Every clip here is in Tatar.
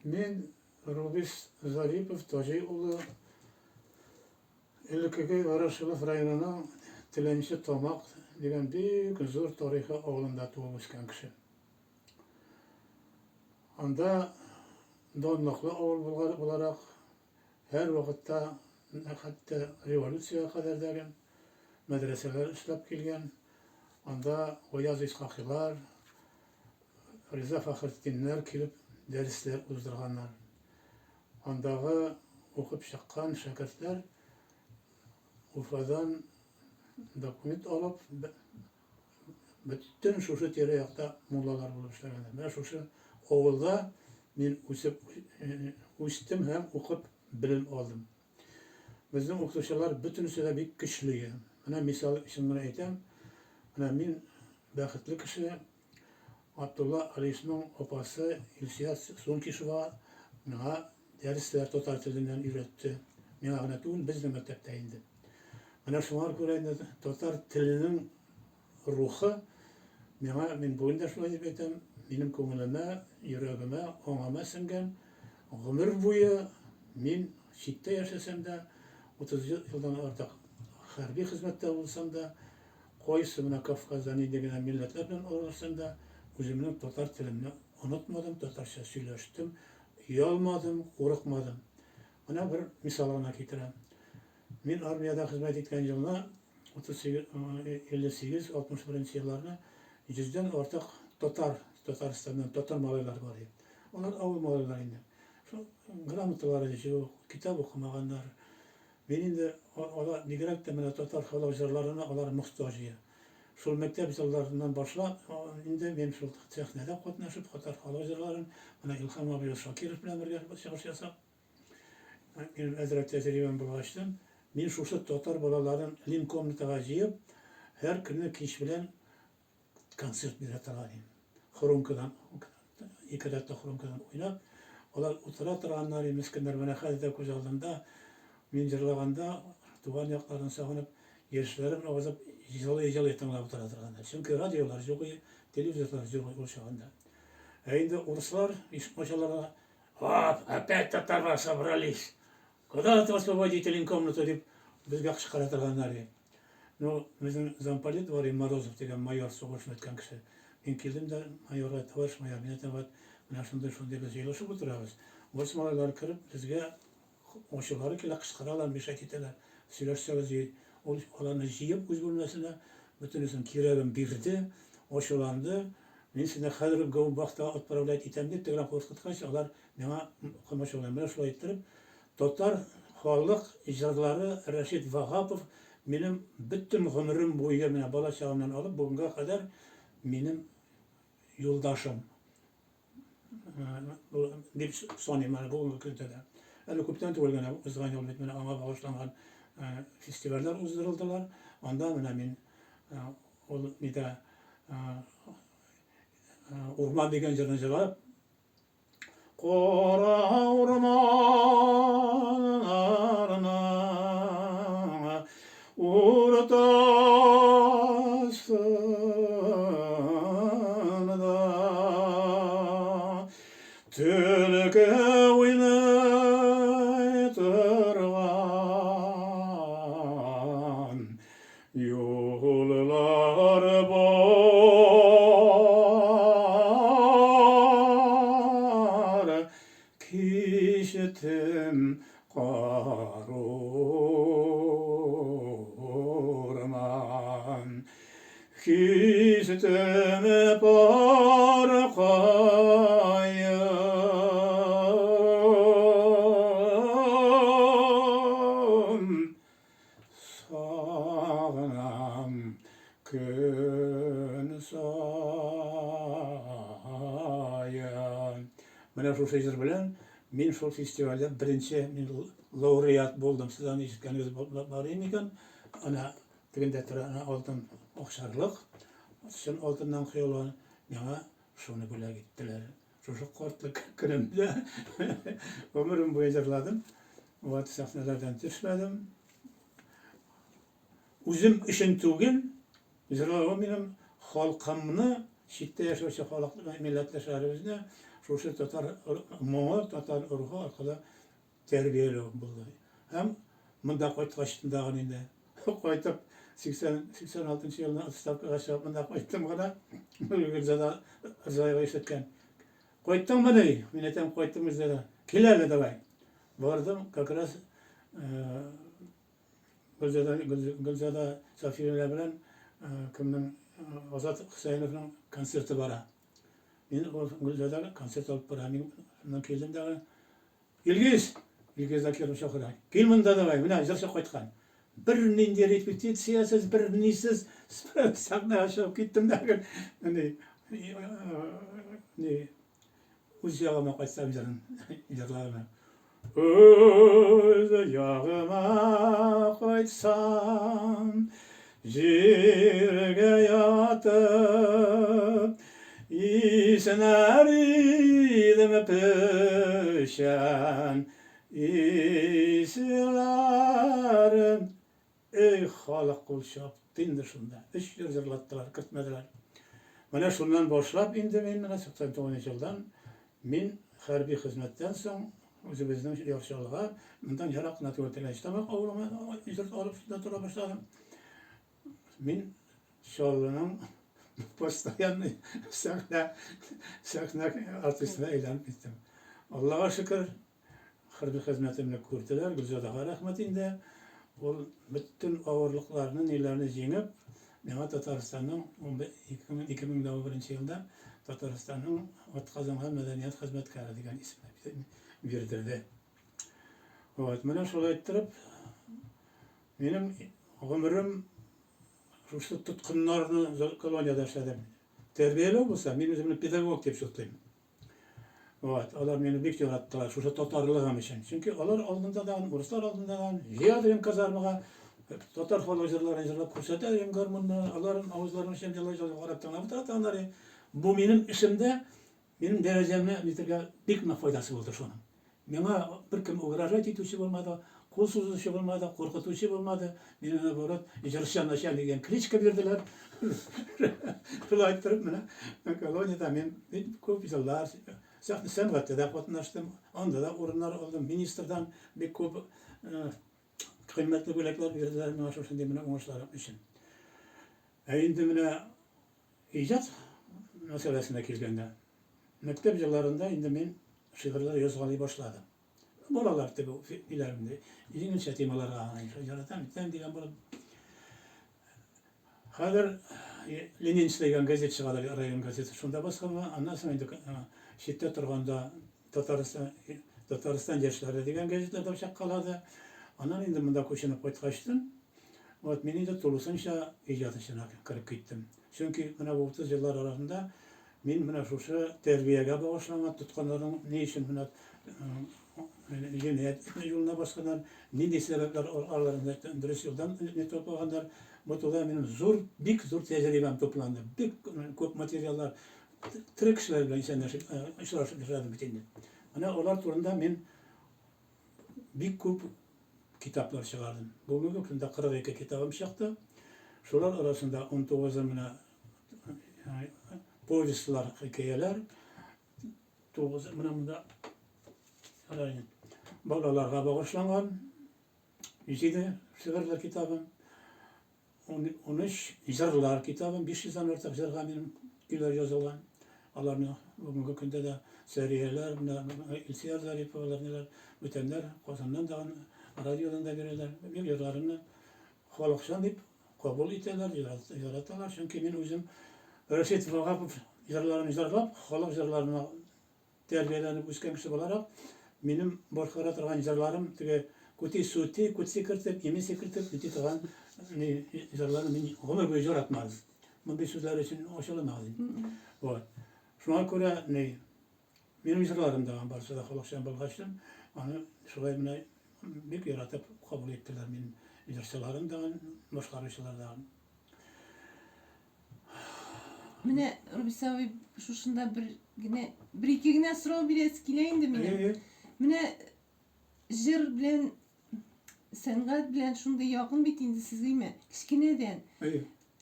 Мин Рубис Зарипов Таҗи улы, элеккеге Ворошилов районының Теләнче Тамак дигән бик зур тарихи авылында туып үскән кеше. Анда данлыклы авыл буларак, һәрвакытта, хәтта революциягә кадәр дә мәдрәсәләр эшләп килгән. Анда Гаяз Исхакыйлар, Риза Фәхретдиннәр килеп дәресләр уздырганнар. Андагы укып чыккан шәкертләр Уфадан документ алып, бөтен шушы тирә-якта муллалар булып эшләгәннәр. Менә шушы авылда мин үсеп үстем һәм укып белем алдым. Безнең укытучылар бөтенесе дә бик көчле иде. Менә мисал өчен генә әйтәм. Менә мин бәхетле кеше. Абдулла Алишның апасы Илсөя Сункишева миңа дәресләр татар теленнән өйрәтте. Миңа гына түгел, безнең мәктәптә инде. Менә шуңа күрә инде татар теленең рухы миңа, мин бүген дә шулай дип әйтәм, минем күңелемә, йөрәгемә, аңыма сеңгән. Гомер буе мин читтә яшәсәм дә, 30 елдан артык хәрби хезмәттә булсам да, кайсы менә Кавказда нинди генә милләтләр белән аралашсам да, үземнең татар телемне онытмадым, татарча сөйләштем, оялмадым, курыкмадым. Менә бер мисал гына китерәм. Мин армиядә хезмәт иткән елны, 38, 58, 61 елларны йөздән артык татар, Татарстаннан татар малайлары бар иде. Алар авыл малайлары инде. Шул грамоталары юк, китап укымаганнар. Мин инде алар бигрәк тә менә татар халык җырларына алар мохтаҗ иде. Шул мәктәп елларыннан башлап инде мин шул сәхнәдә катнашып, татар халык җырларын менә Илһам абый Шакиров белән бергә чыгыш ясап, Минем әзрәк тәҗрибәм булгачтын, мин шушы татар балаларын линкомнатага җыеп, һәр көнне кич белән концерт бирә торган идем. Хромкадан, ике рәтле хромкадан уйнап, алар утыра торганнар, мескеннәр, менә хәзер дә күз алдымда, мин җырлаганда, туган якларын сагынып, яшьләрен агызып, җылый-җылый тыңлап утыра торганнар. Чөнки радиолар юк иде, телевизорлар юк иде ул чагында. Ә инде урыслар, ишек ачаларга Вот, опять татарлар собрались. Куда это освободители комнату дип безгә кычкыра торганнар иде. Ну, безнең замполит бар иде, Морозов дигән майор, сугышны үткән кеше. Мин килдем дә майорга, товарищ майор, мин әйтәм, вот, менә шундый-шундый без җыелышып утырабыз. Урыс малайлары кереп, безгә ачулары килә, кычкыралар, мешать итәләр. Сөйләшсәгез, ди. Ул аларны җыеп үз бүлмәсенә, бөтенесен кирәген бирде, ачуланды. Мин сине хәзер үк гаубахтага отправлять итәм, дип тегеләр куркыткач, алар миңа комачаулый. Менә шулай иттереп, татар халык җырлары Рәшит Ваһапов минем бөтен гомерем буе, менә бала чагымнан алып бүгенгә кадәр минем юлдашым дип саныйм әле бүгенге көндә дә. Әле күптән түгел генә узган ел бит менә аңа багышланган фестивальләр уздырылдылар. Анда менә мин ул нидә Урман дигән җырны җырлап, Кара урманнарның уртасында Төлке уйный торган Юллар бар, кичтем кар урман. Кичтем пар каен. Сагынам көн саен. Менә шушы җыр белән мин шул фестивальдә беренче мин лауреат булдым. Сез аны ишеткәнегез бар микән? Ана тегендә тора ана алтын акчарлык. Чын алтыннан коелган. Миңа шуны бүләк иттеләр. Шушы картлык көнемдә гомерем буе җырладым. Вот сәхнәләрдән төшмәдем. Үзем өчен түгел, җырлавым минем халкымны читтә яшәүче халык милләттәшләребезне шушы татар моңы, татар рухы аркылы тәрбияләү булды. Һәм монда кайткач тагын инде кайтып 80 86 елны отставкага чыгып монда кайттым гына. Гөлзада Рзаева ишеткән. Кайттыңмыни? Мин әйтәм, кайттым Гөлзада. Кил әле давай. Бардым, как раз Гөлзада, Гөлзада Сафиуллина белән кемнең Азат Хөсәеновның концерты бара. Мин ул Гөлзада концерт алып бара. Мин шуннан килдем дә Илгиз! Илгиз Закиров чакыра. Кил монда давай, менә җырчы кайткан. Бер нинди репетициясез, бер нисез сәхнәгә чыгып киттем дә. Ни, ни, Үз ягыма кайтсам җырын җырладым. Үз ягыма кайтсам, җиргә ятып, иснәр идем печән исләрен. Эй, халык кул чапты инде шунда. Өч җыр җырлаттылар, кертмәделәр. Менә шуннан башлап инде мин менә 89 елдан мин хәрби хезмәттән соң үзебезнең Яр Чаллыга, моннан ерак кына түгел Теләнче-Тамак авылына йорт алып шунда тора башладым. Мин Чаллының постоянный сәхнә сәхнә артистына әйләнеп киттем. Аллага шөкер, Хәрби хезмәтемне күрделәр, Гөлзадага рәхмәт инде. Ул бөтен авырлыкларны, ниләрне җиңеп, миңа Татарстанның 2011 елда Татарстанның атказанган мәдәният хезмәткәре дигән исемне бирдерде. Вот, менә шулай иттереп, минем гомерем шушы тоткыннарны колониядә эшләдем. Тәрбияләү булса, мин үземне педагог дип шутлыйм. Вот, алар мине бик яраттылар, шушы татарлыгым өчен. Чөнки алар алдында да, урыслар алдында да, җыя дигән казармага татар халык җырларын җырлап күрсәтә дигән гармунны, аларның авызларын эчен җылы-җылы карап тыңлап утыра торганнар. Бу минем эшемдә, минем дәрәҗәмне нитергә бик нык файдасы булды шуның. Миңа беркем угрожать итүче булмады, кул сузучы булмады, куркытучы булмады. Мине, наоборот, җырчы начальник дигән кличка бирделәр. Шулай иттереп, менә колониядә мин бик күп еллар сәнгатьтә дә катнаштым, анда да урыннар алдым, министрдан бик күп кыйммәтле бүләкләр бирделәр миңа шушындый менә уңышларым өчен. Ә инде менә иҗат мәсьәләсенә килгәндә, Мәктәп елларында инде мин шигырьләр язгалый башладым. Балалар теге ниләр инде, җиңелчә темаларга гына яратам, итәм дигән булып. Хәзер Ленинчы дигән газет чыга район газеты, шунда басканмын. Аннан соң инде читтә торганда Татарстан, Татарстан яшьләре дигән газетлар да чыккалады. Аннан инде монда күченеп кайткачтын, вот мин инде тулысынча иҗат эшенә кереп киттем. Чөнки менә бу 30 еллар арасында мин менә шушы тәрбиягә багышланган тотканнарның ни өчен менә җинаять юлына басканнар, нинди сәбәпләр араларында дөрес юлдан не тапмаганнар. Бу турыда минем зур, бик зур тәҗрибәм тупланды. Бик күп материаллар, тере кешеләр белән исәнләшеп, очрашып яшәдем бит инде. Менә алар турында мин бик күп китаплар чыгардым. Бүгенге көндә 42 китабым чыкты. Шулар арасында 19-ы менә повестьлар, хикәяләр, 9 менә монда балаларга багышланган 7 шигырьләр китабым. 13 җырлар китабым, 500 дән артык җырга минем көйләр язылган. Аларны бүгенге көндә дә Сәрияләр, менә Илсөяр Зариповалар, ниләр, бүтәннәр Казаннан да, радиодан да бирәләр. Мин җырларымны халыкчан дип кабул итәләр, яраталар. Чөнки мин үзем Рәшит Вагапов җырларын җырлап, халык җырларына Тәрбияләнеп үскән кеше буларак, минем башкара торган җырларым теге күти-сүти, күт сикертеп, ими сикертеп үти торган ни җырларны мин гомер буе яратмадым. Мондый сүзләр өчен ачуланмагыз инде. Вот. Шуңа күрә ни минем җырларым да барысы да халыкчан булгачтын, аны шулай менә бик яратып кабул иттеләр минем җырчыларым да, башкаручылар да. Менә, Рубис абый, шушында бер генә, бер ике генә сорау бирәсе килә инде минем. Менә җыр белән сәнгать белән шундый якын бит инде сез, димме? Кечкенәдән.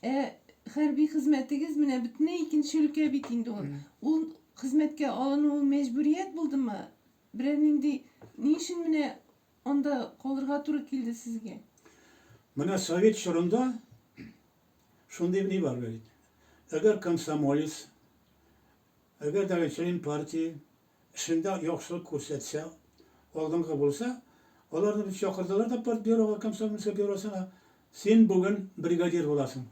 Ә хәрби хезмәтегез менә бөтенләй икенче өлкә бит инде ул. Ул хезмәткә алыну ул мәҗбүрият булдымы? Берәр нинди, ни өчен менә анда калырга туры килде сезгә? Менә совет чорында шундый ни бар бит. Әгәр комсомолец, әгәр дә член партии эшендә яхшылык күрсәтсә, алдынгы булса, аларны бит чакырдылар да партбюрога, комсомольский бюросына, син бүген бригадир буласың.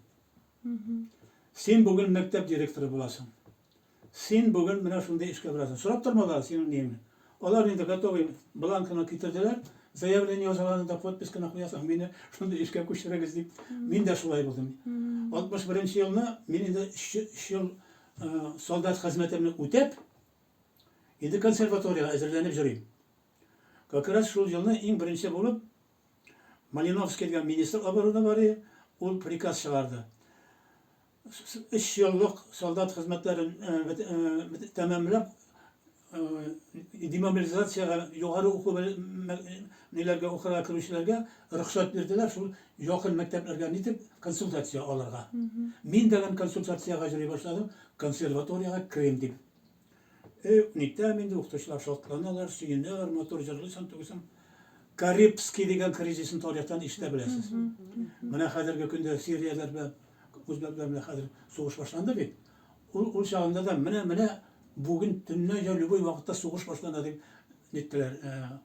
Син бүген мәктәп директоры буласың. Син бүген менә шундый эшкә барасың. Сорап тормадылар синең ниеңне. Алар инде готовый бланкны китерделәр, заявление язалар да подпись кына куясың, мине шундый эшкә күчерегез дип. Мин дә шулай булдым. 61 елны мин инде 3 ел солдат хезмәтемне үтәп, инде консерваториягә әзерләнеп йөрим. Как раз шул елны иң беренче булып Малиновский дигән министр обороны бар иде, ул приказ чыгарды. Өч еллык солдат хезмәтләрен тәмамлап, демобилизациягә югары уку ниләргә укырга керүчеләргә рөхсәт бирделәр шул якын мәктәпләргә нитеп консультация алырга. Мин дә консультациягә йөри башладым, консерваториягә керим дип. Э, нитәм инде, укытучылар шатланалар, сөенәләр, матур җырлыйсың, түгелсең. Карибский дигән кризисын тарихтан ишетә беләсез. Менә хәзерге көндә Сирияләр белән үзбәкләр белән хәзер сугыш башланды бит. Ул ул чагында да менә менә бүген төнлә я любой вакытта сугыш башлана дип ниттеләр. Э,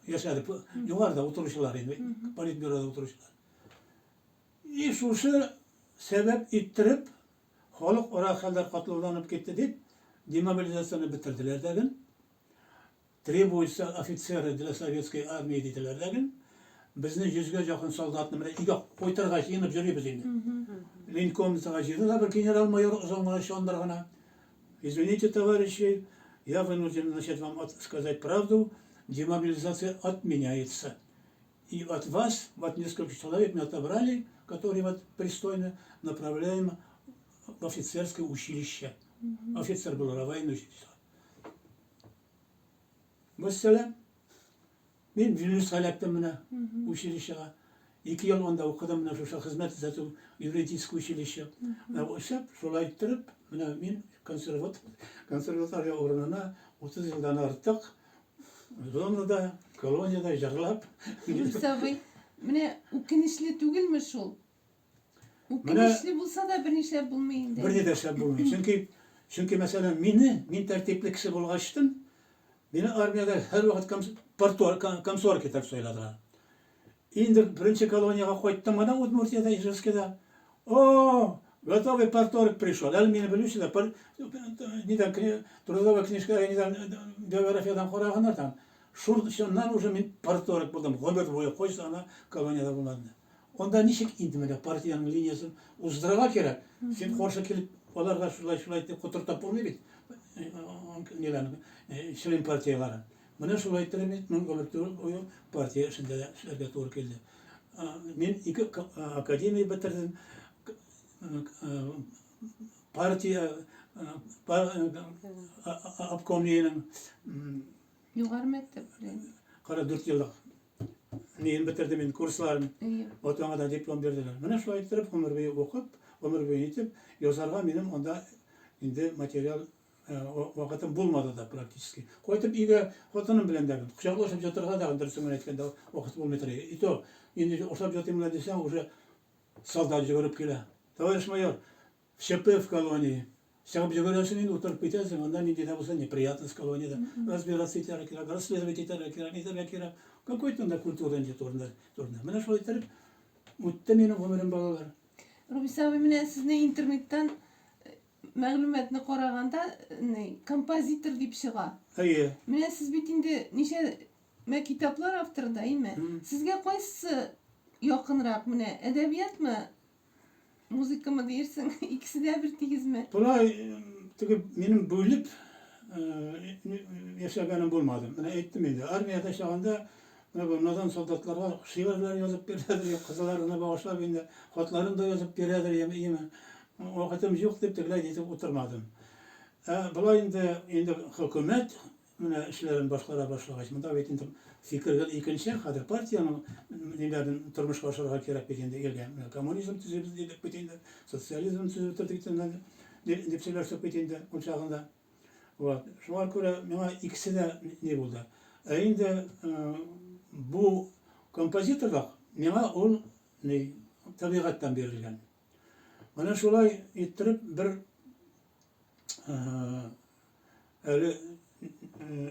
яшәде югарыда утыручылар инде, политбюрода утыручылар. И шушы сәбәп иттереп Халыкара хәлләр катлауланып китте дип, демобилизацияне бетерделәр дәген. Требуются офицеры для советской армии диделәр дәген. Безне йөзгә якын солдатны менә өйгә кайтырга җыенып йөрибез инде. Ленкомнатага җыйды да бер генерал-майор озын гына чандыр гына. Извините, товарищи, я вынужден начать вам сказать правду, демобилизация отменяется. И от вас, вот несколько человек мы отобрали, которые вот пристойно направляем в офицерское училище. Офицер был военный училище. Вәссәлам. Мин Вильнюсқа эләктем менә училищега. 2 ел анда укыдым менә шушы хезмәт күрсәтү юридическое училище. Менә эшләп, шулай иттереп, менә мин консерватория урынына 30 елдан артык Зонада, колониядә җырлап. Рүфис абый, менә үкенечле түгелме шул? Үкенечле булса да берни эшләп булмый инде. Берни дә эшләп булмый. Чөнки, чөнки мәсәлән, мине, мин тәртипле кеше булгачтын, мине армиядә һәрвакыт комсорг итеп сайладылар. Инде беренче колониягә кайттым гына Удмуртиядә, Ижевскида. О, готовый парторг пришел. Әле мине белүче дә, нидән, трудовая книжка, нидән, биографиядән караганнар там. Шул чыннан уже мин парторг булдым. Гомер буе кайсы гына колониядә булмадым. Анда ничек инде менә партиянең линиясен уздырырга кирәк. Син каршы килеп, аларга шулай-шулай дип котыртып булмый бит. Ниләрне, член партияләрен. Менә шулай иттереп бит мин гомер буе партия эшендә дә эшләргә туры килде. Мин ике академия бетердем. Партия обкомниенең Югары мәктәп белән. 44 еллык неен бетердем инде курсларын. Вот аңа да диплом бирделәр. Менә шулай иттереп гомер буе укып, гомер буе итеп язарга минем анда инде материал Вакытым булмады да практически. Кайтып өйгә хатыным белән дә кочаклашып ятырга да, дөресен генә әйткәндә, вакыт булмый тора. И то, инде ошап ятыйм гына дисәң, уже солдат йөгереп килә. Товарищ майор, ЧП в колонии. Чыгып йөгерәсең инде, утырып китәсең, анда нинди дә булса неприятность колониядә. Разбираться итәргә кирәк, расследовать итәргә кирәк, нитәргә кирәк. Какой то культура инде турында. Менә шулай иттереп үтте минем гомерем, балалар. Рубис абый, менә сезне интернеттан Мәгълүматны караганда, ни, композитор дип чыга. Әйе. Менә сез бит инде ничә мә китаплар авторы да, әйме? Сезгә кайсысы якынрак, менә әдәбиятмы, музыкамы диерсең, икесе дә бер тигезме? Болай теге минем бүлеп яшәгәнем булмады. Менә әйттем инде, армиядә чагында менә бу надан солдатларга шигырьләр язып бирәдер, кызларына багышлап инде хатларын да язып бирәдер, яме. Вакытым юк дип тегеләй итеп утырмадым. Ә болай инде инде хөкүмәт менә эшләрен башкара башлагач, монда бит инде фикер гел икенче, хәзер партиянең ниләрен тормышка ашырырга кирәк бит инде илгә. Менә коммунизм төзибез дидек бит инде, социализм төзеп бетердек инде, дип сөйләштек бит инде ул чагында. Вот. Шуңа күрә миңа икесе дә ни булды. Ә инде бу композиторлык миңа ул ни табигатьтән бирелгән. Менә шулай иттереп бер әле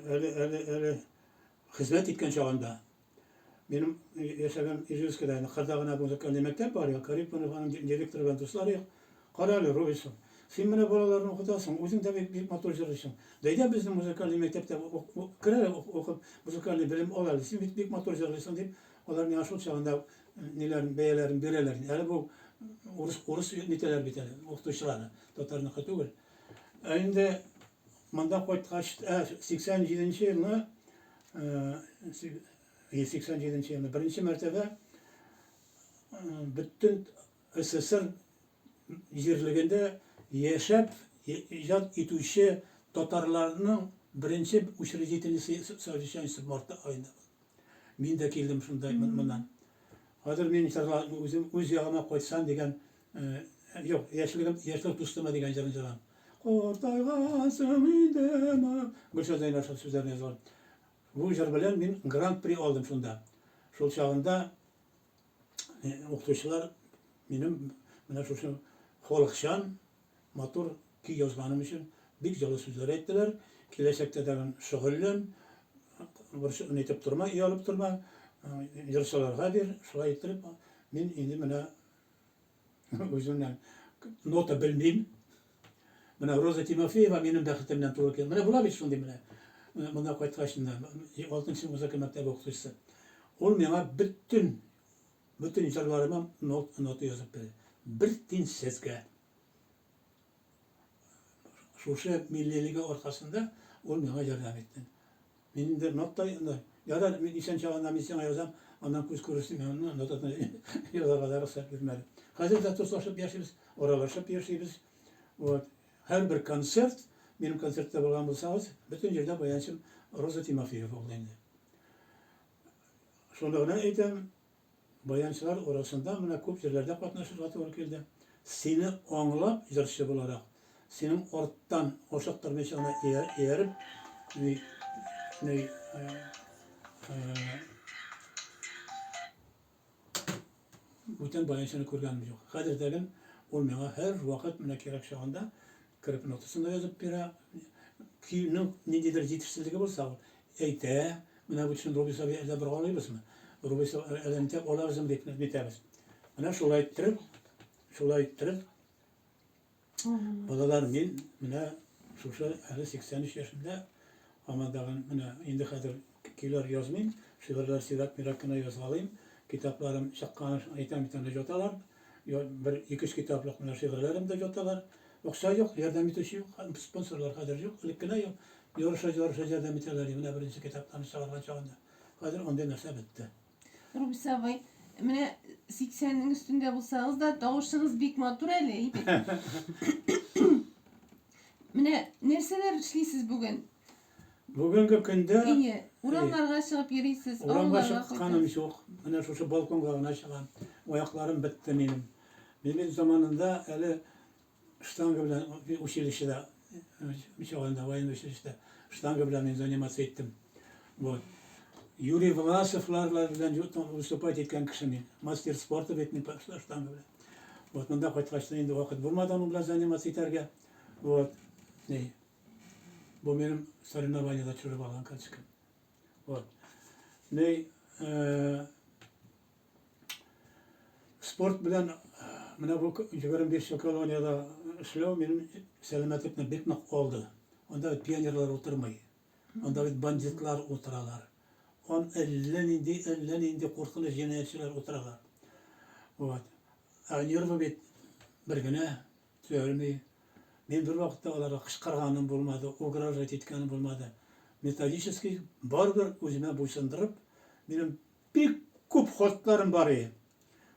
әле әле әле хезмәт иткән чагында минем яшәгән Ижевскида инде кырда гына музыкальный мәктәп бар, я Карипанов аның директоры белән дуслар идек. Кара әле, Робинсон, син менә балаларны укытасың, үзең дә бик, бик матур җырлыйсың. Әйдә безнең музыкальный мәктәптә кер әле укып, музыкальный белем ал әле, син бит бик матур җырлыйсың, дип, алар миңа шул чагында ниләрен, бәяләрен бирәләр. Әле бу урыс, урыс нитәләр бит әле, укытучылары, татарныкы түгел. Ә инде монда кайткач, 87 нче елны, 87 нче елны беренче мәртәбә бөтен СССР җирлегендә яшәп иҗат итүче татарларның беренче учредительный совещаниесе март аенда булды. Мин дә килдем шунда моннан. Хәзер мин җырла үзем үз ягыма кайтсам дигән юк, яшьлегем, яшьлек дустыма дигән җырын җырлам. Картайгансың инде, Гөлшат Зәйнашева сүзләрен язган. Бу җыр белән мин гран-при алдым шунда. Шул чагында укытучылар минем менә шушы халыкчан матур көй язганым өчен бик җылы сүзләр әйттеләр. Киләчәктә тагын шөгыльлән, нитеп торма, оялып торма, җырчыларга бир. Шулай иттереп, мин инде менә үземнән нота белмим. Менә Роза Тимофеева минем бәхетемнән туры килде. Менә була бит шундый менә. Монда кайткач, алтынчы музыка мәктәбе укытучысы. Ул миңа бөтен бөтен җырларыма нота язып бирде. Бер тин сезгә. Шушы миллилеге аркасында ул миңа ярдәм итте. Мин инде нота ярар, мин исән чагында мин сиңа язам, аннан күз күрерсең, мин аны нотаны язарга да рөхсәт бирмәде. Хәзер дә дуслашып яшибез, аралашып яшибез. Вот. Һәрбер концерт, минем концертта булган булсагыз, бөтен җирдә баянчым Роза Тимофеева булды инде. Шуны гына әйтәм, баянчылар арасында менә күп җирләрдә катнашырга туры килде. Сине аңлап, җырчы буларак, синең арттан ашыктырмыйча гына ияреп, ни, ни, бүтән баянчыны күргәнем юк. Хәзер дә ул миңа һәрвакыт менә кирәк чагында кереп нотасын да язып бирә. Көйнең ниндидер җитешсезлеге булса, ул әйтә, менә бу төшен Рубис абый әллә боргалыйбызмы? Рубис әллә нитәп алабызмы дип нитәбез. Менә шулай иттереп, шулай иттереп, балалар, мин менә шушы әле 83 яшемдә һаман тагын менә инде хәзер көйләр язмыйм, шигырьләр сирәк-мирәк кенә язгалыйм. Китапларым чыккан, әйтәм бит аны яталар. Бер ике-өч китаплык менә шигырьләрем дә яталар. Акча юк, ярдәм итүче юк, спонсорлар хәзер юк, элек кенә юк. Ярыша-ярыша ярдәм итәләр иде, менә беренче китапларны чыгарган чагында. Хәзер андый нәрсә бетте. Рубис абый, менә 80-нең өстендә булсагыз да, тавышыгыз бик матур әле, әйбәт. Менә нәрсәләр эшлисез бүген? Бүгенге көндә Әйе, урамнарга чыгып йөрисез, урамга авылларга чыкканым кайтасыз. юк. Менә шушы балконга гына чыгам. Аякларым бетте минем. Мин бит заманында әле штанга белән училищеда чагында, военный училищеда штанга белән мин заниматься иттем. Вот. Юрий Власовлар белән выступать иткән кеше мин. Мастер спорта бит мин штанга белән. Вот, монда кайткач та инде вакыт булмады аның белән заниматься итәргә. Вот. Ни. Бу минем соревнованиедә төшереп алган карточкам. Вот. Ни, Спорт белән менә бу 25 ел колониядә эшләү минем сәламәтлекне бик нык алды. Анда бит пионерлар утырмый. Анда бит бандитлар утыралар. Он әллә нинди, әллә нинди куркыныч җинаятьчеләр утыралар. Вот. Ә нервы бит бер генә төзәлми. Мин бер вакытта аларга кычкырганым булмады, угрожать иткәнем булмады. Методически барыбер үземә буйсындырып, минем Бик күп хатларым бар и.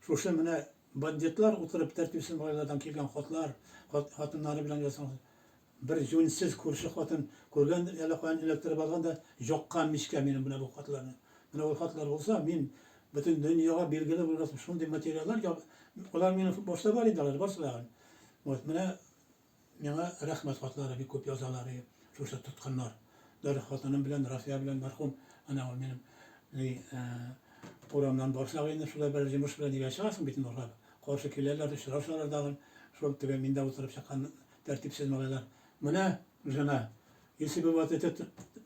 Шушы менә бандитлар утырып тәртипсез малайлардан килгән хатлар, хатыннары белән язган. Бер җүнсез күрше хатын күргән, әллә каян эләктереп алган да яккан мичкә минем менә бу хатларны. Менә ул хатлар булса, мин бөтен дөньяга билгеле булган шундый материаллар, алар минем башта бар инде, алар барсы да. Вот, менә миңа рәхмәт хатлары бик күп язалар, шушы тоткыннар. Бер хатыным белән, Рафия белән мәрхүм, ана ул минем ни, урамнан барсак инде, шулай бер йомыш белән нигә чыгасың бит инде урлап. Каршы киләләр, очрашалар тагын. Шул теге миндә утырып чыккан тәртипсез малайлар. Менә, жена, если бы вот этот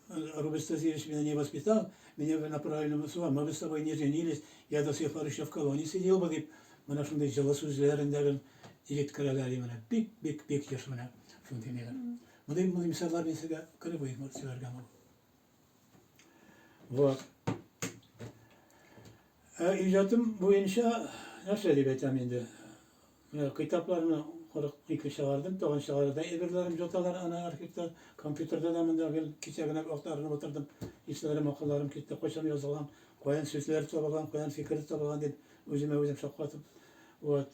Рубис Тазиевич меня не воспитал, меня бы на правильном суа, мы бы с тобой не женились, я до сих пор еще в колонии сидел бы, дип, менә шундый җылы сүзләрен дә җиткерәләр, менә бик, бик, бик еш менә шундый ниләр. Мондый мондый мисаллар мин сезгә көне буе сөйләргә мөмкин. Вот. Ә иҗатым буенча нәрсә дип әйтәм инде? Менә китапларны 42 чыгардым, тагын чыгарырда әйберләрем яталар аны архивта, компьютерда да монда гел кичә генә актарынып утырдым. Исләрем, акылларым китте, кайчан язылган, каян сүзләр табылган, каян фикер табылган дип үземә үзем шаккатып. Вот.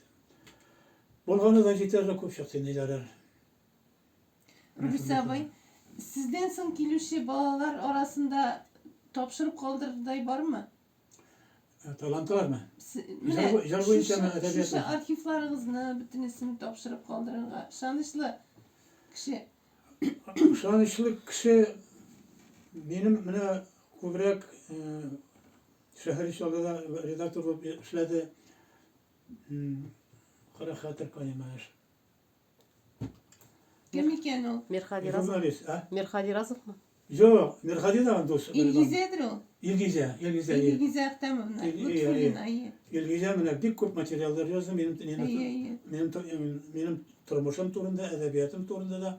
Булганы да җитәрлек күп чыкты инде ярар. Рубис абый, сездән соң килүче балалар арасында тапшырып калдырырдай бармы? Э, талантлармы? Җыр буенчамы, әдәбият? Шушы архивларыгызны бөтенесен тапшырып калдырырга ышанычлы кеше. Ышанычлы кеше минем менә күбрәк э, Шәһри Чаллыда редактор булып эшләде. Кара хәтер, понимаешь. Кем икән ул? Мирхади Разов. Журналист, а? Мирхади Разовмы? Юк, Мирхади да дус. Илгизәдер ул. Илгизә, Илгизә. Илгизә Әхтәмовна. Лутфуллина, әйе. Илгизә менә бик күп материаллар язды минем минем минем минем тормышым турында, әдәбиятым турында да.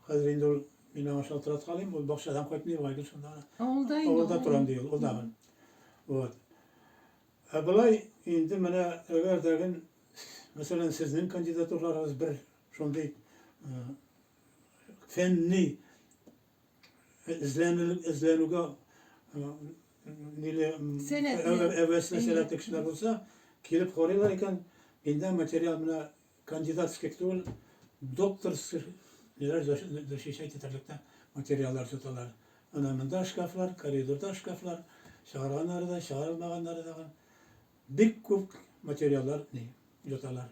Хәзер инде ул мин аңа шалтыраткалыйм, ул бакчадан кайтмый, бугай шунда. Авылда инде. Авылда торам ди ул, ул тагын. Вот. Ә болай инде менә әгәр дә мәсәлән, сезнең кандидатураларыгыз бер шундый фәнни эзләнү, эзләнүгә ниле әвәсле сәләтле кешеләр булса, килеп карыйлар икән, миндә материал менә кандидатский түгел, докторский ниләр защищать итәрлек тә материаллар тоталар. Ана монда шкафлар, коридорда шкафлар, чыгарганнары да, чыгарылмаганнары да. Бик күп материаллар ни яталар.